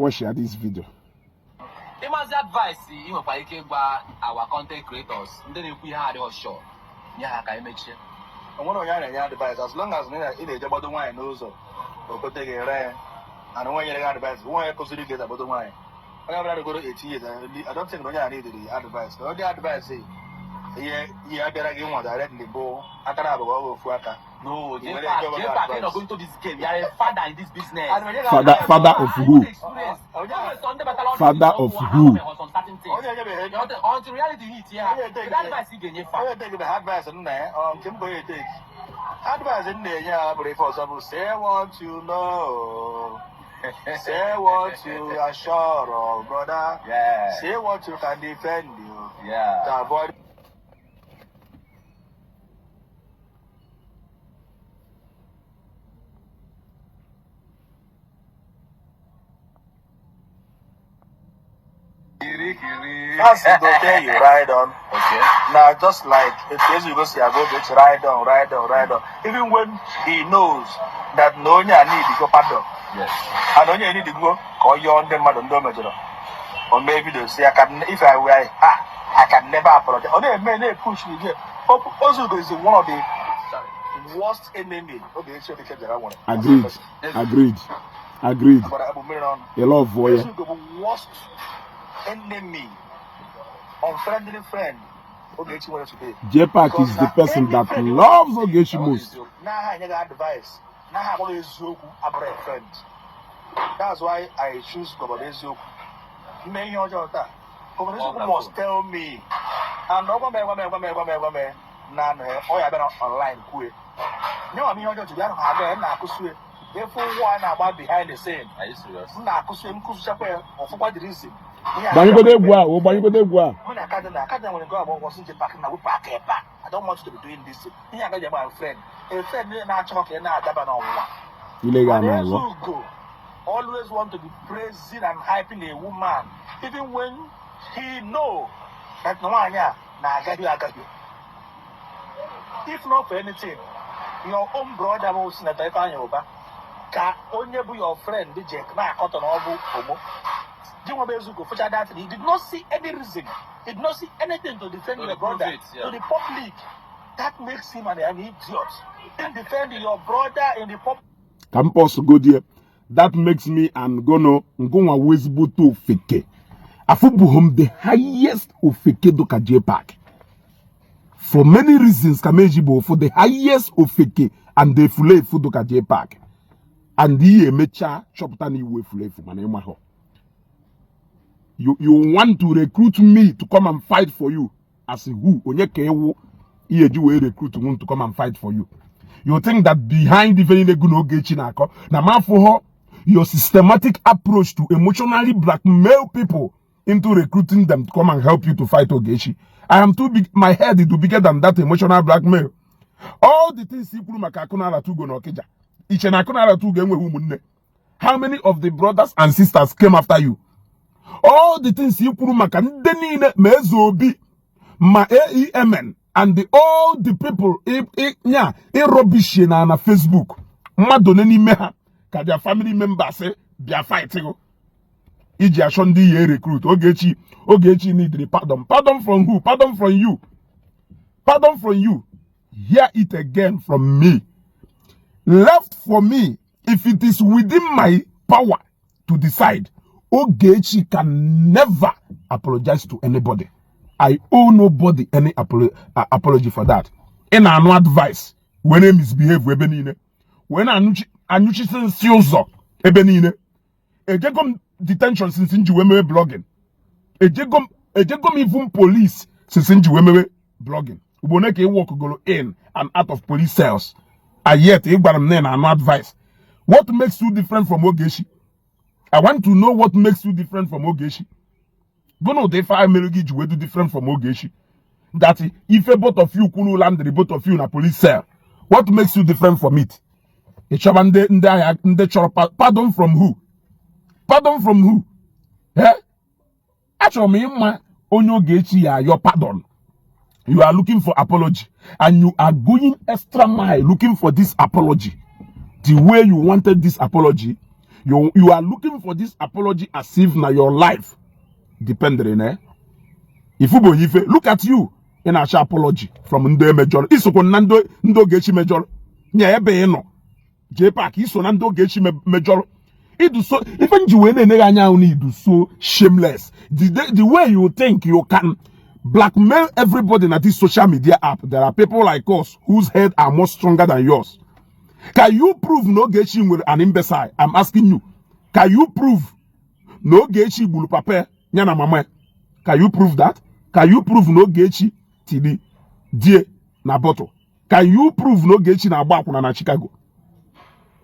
Watch ya this video. Ịmazi advice ị nwekwara ike ịgwa our content creators, ndị na-ekwu ihe adịghị sure, nye ha ka emechie. O nwere onye a na-enye advice. As long as na ị na-eje gbado nwaanyị n'ụzọ, o kwete gị ere ya, and onwe nyere gị advice, nwa onye kụziri gị agbado nwaanyị, onye ọbụla rigoro 18 years, I don't think na onye a needed advice. Na ụdị advice ihe ihe abịara gị nwa directly bụ akara abụọ, ọ bụ ofu aka. No, You nwere J-Park, ike ịgwa J-Park, advice. you're not going to this game. You are a father in this business. Father, father of who? Father of who? Onye enyebeghị Until reality hit ya. Onye eteghị. Advice ị ga-enye fa. Onye eteghị advice nna ya, ọ nke m bụ onye eteghị advice m na-enye ya bụrụ ife ọzọ bụ say what you know, say what you are sure of, brother. Say what you can defend you to avoid. That's the day you ride on. Okay. Now, just like if you go see, I go get ride on, ride on, ride on. Even when he knows that no onye a need go pardon, and onye need go ka ọ yọọ ndị mmadụ ndị o mejọrọ. O mee video si I can, if I were her, I can never apologize. Ọ na-eme na-epush again. Ozugo is one of the worst enemy Ogechi Okeke bịara nwere. Agreed, agreed, agreed. Agbara abụ mmiri n'ọnụ. A lot of ya. Ezugo bụ worst enemy, unfriendly friend Ogechi nwere today. J-Park is the person that loves Ogechi most. N'aha enye gị advice, n'aha agwa gị eziokwu, abụrụ a friend. That's why I choose Governor Eziokwu. Mme ihe ọjọọ taa, Governor Eziokwu must tell me, and ọ gwa m, gwa m, gwa m, gwa m, gwa m na anụ ya, ọ ya bịara online kwue nye m ihe ọjọọ jiri ahụ ha abịa, m na-akụsu ya efu ụgwọ a na-agba behind the scene. Are you serious? M na-akụsu ya, m kụsuchakwa ya ọfụkwa dịrị izi. Ihe a- Gbanyegodo egwu a, o gbanyegodo egwu a. Mụ na Cardinal, Cardinal nwere nke ọgbọ ọsị nje pak na wepụ aka ebe a. I don't want you to be doing this. Ihe agaghị agba friend. A friend na-achọ ka ị na-adaba n'ọnwụnwa. Ile ga And na alọ. Ezugo always want to be praising and hyping a woman, even when he know that nwaanyị a na-agaghị agaghị. If not for anything, your own brother bụ Senator Ifeanyi Uba ka onye bụ your friend ji na-akọtọ na ọ bụ homo. Gị nwa bụ Ezugo fụcha that thing, he did not see any reason, he did not see anything to defend To your prove brother it, yeah. to the public. That makes him an idiot. He defend your brother in the public. Ka m pọs godie. That makes me and gono ngụnwa wụ ezigbote ofeke. Afụbụghị m the highest ofeke dụka J-Park. For many reasons ka m eji bụ ofu the highest ofeke and efulefu dụka J-Park. And ihe emechaa chọpụta na iwu efulefu mana ịmahọ. You want to recruit me to come and fight for you as who? Onye ka ewu ihe ji wee recruit m to come and fight for you? You think that behind ife niile gụ na Ogechi na-akọ na m afụghọ your systematic approach to emotionally blackmail people into recruiting them to come and help you to fight Ogechi? I am too big, my head is too bigger than that emotional blackmail. All the things i kwuru maka Akụnara Tugo na Okija, iche na Akụnara Tugo enweghị ụmụnne? How many of the brothers and sisters came after you? All the things i kwuru maka ndị niile, ma Eze Obi, ma AEMN and all the people nya ịrọbishie na Facebook, mmadụ one n'ime ha ka their family members bịa fight gụ iji achọ ndị ihe recruit Ogechi? Ogechi need pardon. Pardon from who? Pardon from you? Pardon from you? Hear it again from me. Left for me, if it is within my power to decide, Ogechi can never apologize to anybody. I owe nobody any apology for that. Ị na-anụ advice wee na-misbehave ebe niile, wee na-anyụchisi nsị ụzọ ebe niile. Ejego m detention since m ji wee mewe blogging. Ejego m even police since m ji wee mewe blogging. Ugbo one ka ị walkgoro in and out of police cells, and yet ị gwara m na ị na-anụ advice? What makes you different from Ogechi? I want to know what makes you different from Ogechi. Gụnụ ụdị ife ahụ mere gị ji wee do different from Ogechi, that ife both of you kwuru landịrị both of you na police cell? What makes you different from it? Ị chọba ndị agha ndị chọrọ pardon from who? Pardon from who? Eh? Achọrọ m ịma onye Ogechi ya ayọ pardon. You are looking for apology and you are going extra mile looking for this apology. The way you wanted this apology, You are looking for this apology as if na your life depended in, eh? Ifubo ife, look at you. Ị na-achọ apology from ndị emejọrọ. Isokwa na ndị Ogechi mejọrọ. Nye ebe ị nọ. Jee park, iso na ndị Ogechi mejọrọ. Idu so ife nji wee na-enyeghị anya ahụ na idu so shameless. The way you think you can blackmail everybody na this social media app. There are people like us whose head are more stronger than yours. Can you prove na Ogechi nwere an imbecile? I'm asking you. Can you prove na Ogechi gburu papa ya na mama ya? Can you prove that? Can you prove na Ogechi tiri die na bottle? Can you prove na Ogechi na-agba akwụna na Chicago?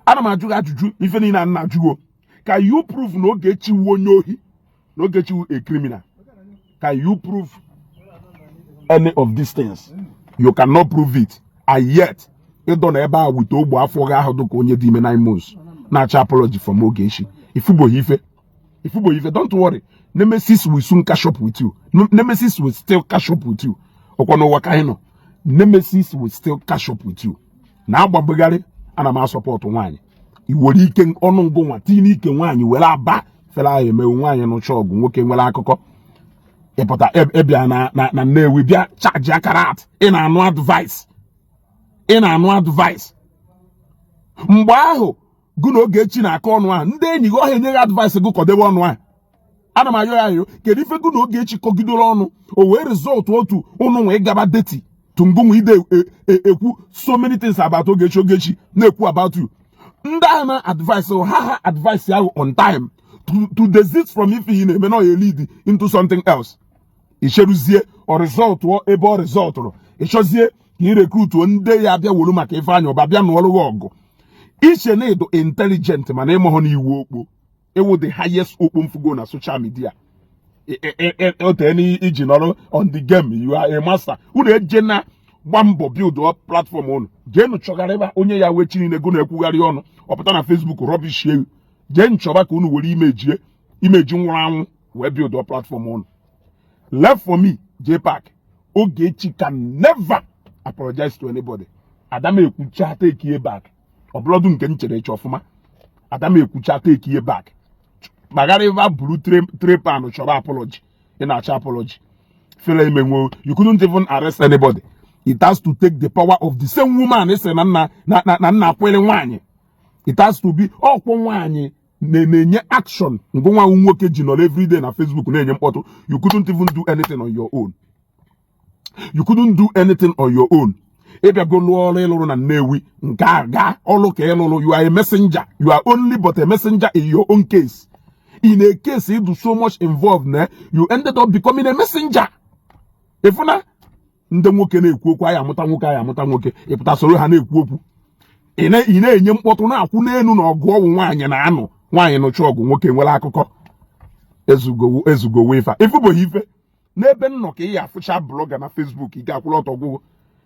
Ana m ajụ gị ajụjụ, ife niile a na-ajụgo. Can you prove na Ogechi wu onye ohi? Na Ogechi wu a criminal? Can you prove any of these things? You cannot prove it. And yet, ịdọ na ebe a wite ogbe afọ gị ahụ dịka onye dị ime 9 months na-achọ apology from Ogechi. Ifuboghị ife. Ifuboghị ife. Don't worry. Nemesis will soon catch up with you. Nemesis will still catch up with you. Ọkwa n'ụwa ka anyị nọ. Nemesis will still catch up with you. Na-agbabegharị ana m asọpọtụ nwaanyị. I were ike ọnụ ngụ nwa tinye n'ike nwaanyị were aba fere ahụ emewu nwaanyị nụcha ọgụ nwoke nwere akụkọ. Ịpụta ịbịa na Nnewi bịa charge akara at ị na-anụ advice, ị na-anụ advice. Mgbe ahụ gụ na Ogechi na-akọ ọnụ ahụ, ndị enyi gị ọha enyeghị advice gị kọdebe ọnụ ahụ. Ana m ayọ ya ayọ, kedu ife gụ na Ogechi kọgidere ọnụ o wee result otu ụnụ nwee gaba deti tungụnwa ide ekwu so many things about Ogechi, Ogechi na-ekwu about you? Ndị ahụ na advice ha advice ahụ on time to desist from ife ị na-eme na ọ lead into something else. Icheruzie ọ result ebe ọ resultụrụ, ịchọzie ka ị recruituo ndị ya bịa wolu maka Ifeanyị Ụba bịa nụọrụ gị ọgụ. Iche na ịdụ intelligent, mana ịmụhụ na iwu okpo ịwụ the highest okpo mfugo na social media. Ote iji nọrọ on the game, you are a master. Unu eje na gba mbọ build up platform unu, jeenu chọgharịba onye ya wee chi niile go na-ekwugharị ọnụ ọpụta na Facebook rubbish ewu. Jee nchọba ka unu were imejie imeji nwụrụ anwụ wee build up platform unu. Left for me, JPAC, Ogechi can never apologize to anybody. Adam ekwucha take ye back ọbụlọdụ nke m chere eche ọfụma. Adam ekwucha take ye back kpagharịba buru trepan chọrọ apology. Ị na-achọ apology fere imenwo. You couldn't even arrest anybody. It has to take the power of the same woman ị na nna na nna akwere nwaanyị. It has to be ọkwụ nwaanyị na-enye action ngụnwa nwoke ji nọrọ everyday na Facebook na-enye mkpọtụ. You couldn't even do anything on your own. You couldn't do anything on your own. Ịbịago lụọ ọrụ ịlụrụ na Nnewi nke a gaa ọlụ ka ịlụrụ. You are a messenger. You are only but a messenger in your own case. In a case you do so much involved na you ended up becoming a messenger. Ịfụna ndị nwoke na-ekwu okwu anyị amụta nwoke, anyị amụta nwoke, ịpụta soro ha na-ekwu okwu. Ị na-enye mkpọtụ na-akwụ n'elu na ọgụ ọgwụ nwaanyị na-anụ nwaanyị nụcha ọgụ nwoke nwere akụkọ. Ezugowo, ezugowo ife a ifụbụghị ife n'ebe nnọ ka ị ya afụcha blogger na Facebook. Ị ga-akwụrụ ọtọ gwụgwọ.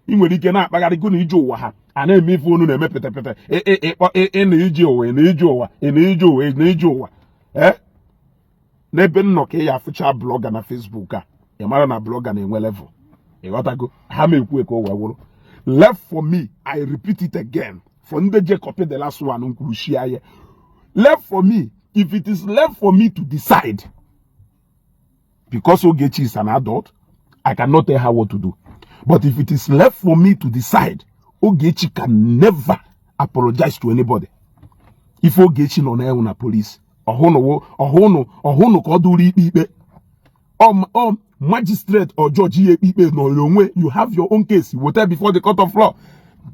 Ị nwere ike na-akpagharị gụ na ije ụwa ha a na-eme ife unu na-eme pịtịpịtị ị na ije ụwa, ị na ije ụwa, ị na ije ụwa, ị na ije ụwa. Ee, n'ebe nnọ ka ị ya afụcha blogger na Facebook a, ị mara na blogger na-enwe level. Ịghọtago ha ma ekwu ka o wee wụrụ. Left for me, I repeat it again for ndị je copy the last one m kwuru shia ya. Left for me, if it is left for me to decide, because Ogechi is an adult, I cannot tell her what to do, but if it is left for me to decide, Ogechi can never apologize to anybody. If Ogechi nọ na-ewu na police ọhụnụ ọhụnụ ọhụnụ ka ọ dụrụ ikpe ikpe ọ magistrate or judge ya ekpe ikpe nọrọ onwe. You have your own case, weta before the court of law.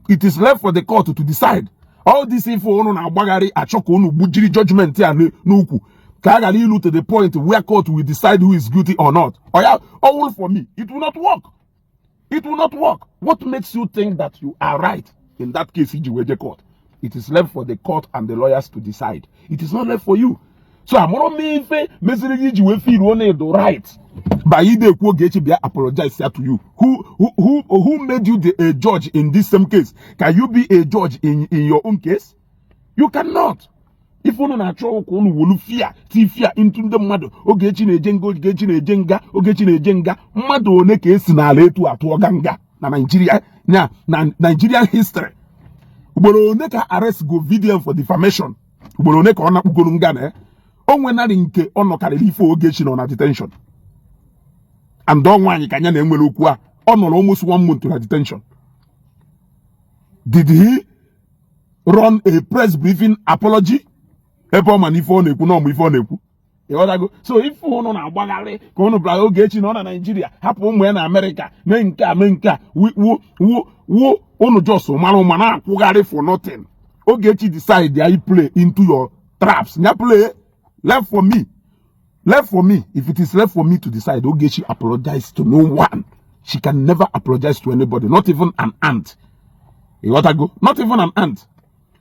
It is left for the court to decide all this. Info unu na-agbagharị achọ ka unu gbujiri judgment ya n'ukwu ka a ghara ilu to the point where court will decide who is guilty or not. Oya, all for me, it will not work. It will not work. What makes you think that you are right in that case iji wee je court? It is left for the court and the lawyers to decide. It is not left for you. So amụrụ m ife meziri gị iji wee feel na ịdụ right by ide ekwu Ogechi bịa apologize ya to you. Who made you a judge in this same case? Can you be a judge in your own case? You cannot. Ife unu na-achọ ụka unu wolu fear ti fear into ndị mmadụ. Ogechi na-eje nga, Ogechi na-eje nga, Ogechi na-eje nga. Mmadụ one ka esi n'ala etu atụọ ga nga na Nigeria na Nigerian history? Ugboro one ka arrest go VDM for defamation? Ugboro one ka ọ nakpugoro nga na o nwenarị nke ọ nọkarịrị ife Ogechi nọ na detention, and ọ nwaanyị ka anya na-enwere okwu a, ọ nọrọ almost one month na detention. Did he run a press briefing apology ebe ọ ma na ife ọ na-ekwu na ọmụ ife ọ na-ekwu? Ịghọtago? So ife ụnụ na-agbagharị ka ụnụ bịara Ogechi na ọ na Naijiria, hapụ ụmụ ya na Amerịka, mee nke a, mee nke a, wu wu wu, ụnụ just mara ụma na-akwụgharị for nothing. Ogechi decide ya play into your traps, ya play. Left for me, left for me, if it is left for me to decide, Ogechi apologize to no one. She can never apologize to anybody, not even an ant. Ịghọtago? Not even an ant.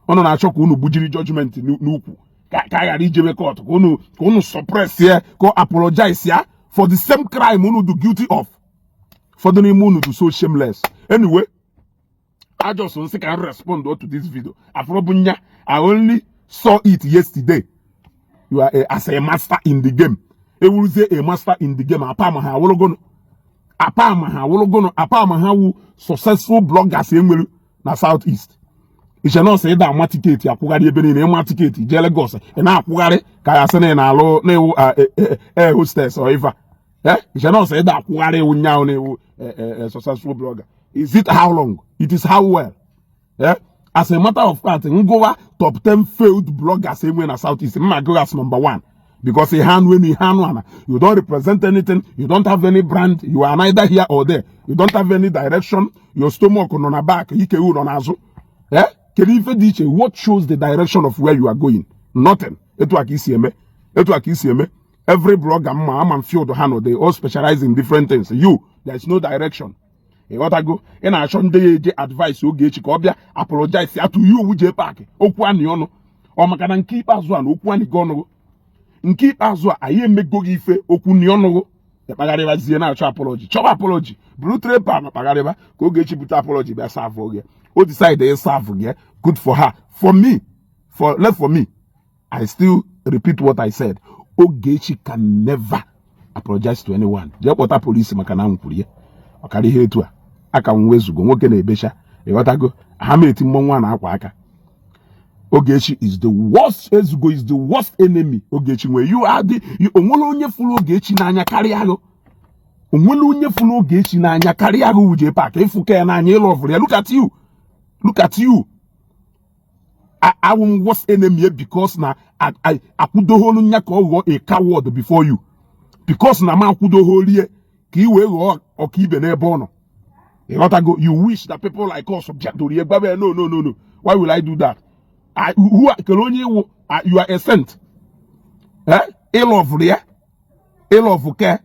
Unu na-achọ ka unu gbujiri judgment n'ukwu ka a ghara ijebe court, ka unu suppress ya, ka ọ apologize ya for the same crime unu do guilty of. Ụfọdụ n'ime unu do so shameless. Anyway, I just nsị ka m respond to this video. Afọrọbụ nya, I only saw it yesterday. You are as a master in the game, ewuruzie a master in the game. Apa ma ha awụrụgono, apa ma ha awụrụgono, apa ma ha wu successful bloggers enwere na South East. Iche nọọsụ ịda ama ticket akwụgharị ebe niile, ịma ticket jee Lagos, ị na-akwụgharị ka ya sị na ị na-alụ na-ewu air hostess or ife a. Iche nọọsụ ịda akwụgharị ewu nyaahụ na-ewu successful blogger. Is it how long? It is how well. As a matter of fact, ngụwa top 10 failed bloggers enwe na South East, mma gụ as number one, because ihe anụ enu, ihe anụ ana, you don't represent anything, you don't have any brand, you are neither here or there, you don't have any direction. Your stomach nọ na back, ike nọ n'azụ. Kedu ife dị iche? What shows the direction of where you are going? Nothing. Etu a ka isi eme, etu a ka isi eme. Every blogger mma ama field ha nọ, they all specialize in different things. You, there is no direction. Ịghọtago? Ị na-achọ ndị ya eje advice Ogechi ka ọ bịa apologize ya to you. Jee paakị okwu anị ọnụ ọ maka na nke ikpeazụ a na okwu anị gị ọnụ, nke ikpeazụ a anyị emego gị ife okwu nị ọnụ, ịkpagharịbazie na-achọ apology, chọba apology, buru trepa ma kpagharịba ka Ogechi bute apology bịa serve gị. O decide ịserve gị, good for her. For me, for left for me, I still repeat what I said: Ogechi can never apologize to anyone. Jee kpọta polisi maka na m kwuru ya ọkara ihe etu a aka m wezugo nwoke na-ebecha. Ịghọtago? Ha ma eti mmọnwụ a na-akwa aka. Ogechi is the worst. Ezugo is the worst enemy Ogechi nwere. You are the onwere onye fụrụ Ogechi n'anya karịa gị? Onwere onye fụrụ Ogechi n'anya karịa gị? Wuje park ịfụka ya n'anya, ịlụ ọfụrụ ya. Look at you, look at you. Awụ m worst enemy because na akwụdogholu nya ka ọ ghọọ a coward before you, because na m akwụdogholie ka ị wee ghọọ ọkaibe n'ebe ọ nọ. Ịghọtago? You wish that people like us bịadoro ya gbabe ya. No, no, no, no. Why will I do that? I, who kere onye iwu? You are a saint. Eh, ịlọvụrụ ya, ịlọvụ ke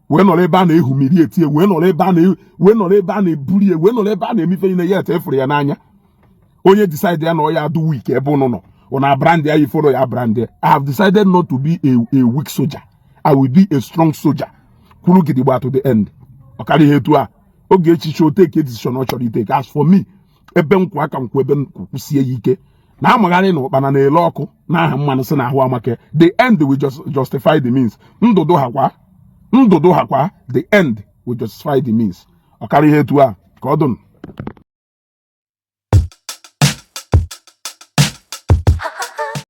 wee nọrọ ebe a na-ehumiri etie, wee nọrọ ebe a na wee nọrọ ebe a na-eburi ya, wee nọrọ ebe a na-emife niile ya ete efuru ya n'anya. Onye decide ya na ọ ya adụ weak ebe ụnụ nọ, ụna brand ya, you follow ya brand ya. I have decided not to be a weak soldier. I will be a strong soldier. Kwuru gidigba to the end. Ọ karịa ihe etu a. Ogechi show take a decision ọ chọrọ itake. As for me, ebe nkwụ aka nkwụ, ebe nkwụ kwụsie ya ike na amagharị na ụkpana na-ele ọkụ n'aha mmanụ si na ahụ amake. The end will just justify the means. Ndụdụ hakwa, ndụdụ hakwa. The end will justify the means. Ọ karịa ihe etu a ka ọ dụnụ.